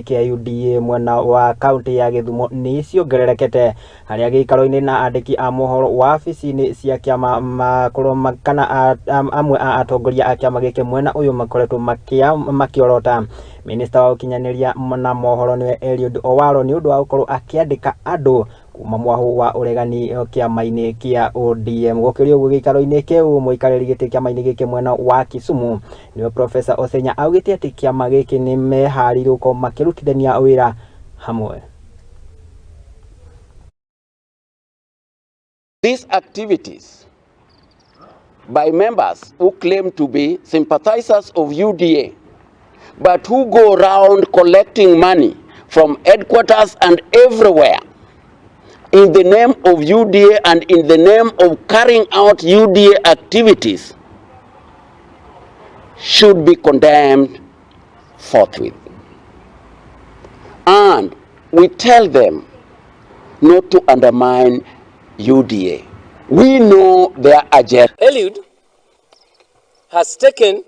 kĩa UDA mwena wa kaunti ya Gĩthumo nĩ ciongererekete harĩa gĩikaro-inĩ na andĩki a mohoro wabici-inĩ cia kĩama makorwo kana amwe a atongoria a kĩama gĩkĩ mwena ũyũ makoretwo makĩorota minista wa ũkinyanĩria na mohoro nĩwe Eliud Owalo nĩ ũndũ wa gũkorwo akĩandĩka andũ kuma mwahu wa ũregani kĩama-inĩ kĩa ODM. Gũkĩrĩ ũguo gĩikaro-inĩ kĩu mũikarĩri gĩtĩ kĩama-inĩ gĩkĩ mwena wa Kisumu nĩwe Professor Osenya augĩte atĩ kĩama gĩkĩ nĩ meharĩirie gũkorwo makĩrutithania wĩra hamwe. These activities by members who claim to be sympathizers of UDA, but who go around collecting money from headquarters and everywhere in the name of UDA and in the name of carrying out UDA activities, should be condemned forthwith. And we tell them not to undermine UDA. We know their agenda. Eliud has taken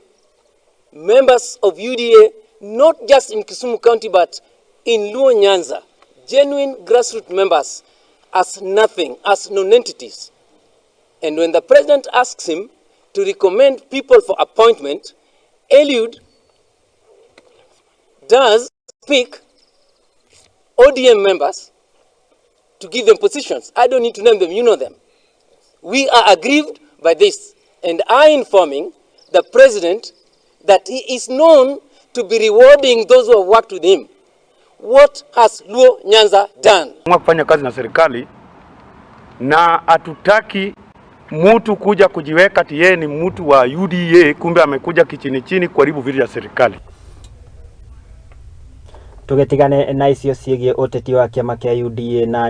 members of UDA not just in Kisumu County but in Luo Nyanza, genuine grassroots members, as nothing, as non-entities. And when the president asks him to recommend people for appointment, Eliud does pick ODM members to give them positions. I don't need to name them, you know them. We are aggrieved by this and are informing the president that he is known to be rewarding those who have worked with him. What has Luo Nyanza done? Kufanya kazi na serikali na hatutaki mtu kuja kujiweka ati yeye ni mtu wa UDA, kumbe amekuja kichini chini kuharibu vitu vya serikali. Tũgĩtigane na icio ciĩgiĩ ũteti wa kĩama kĩa UDA na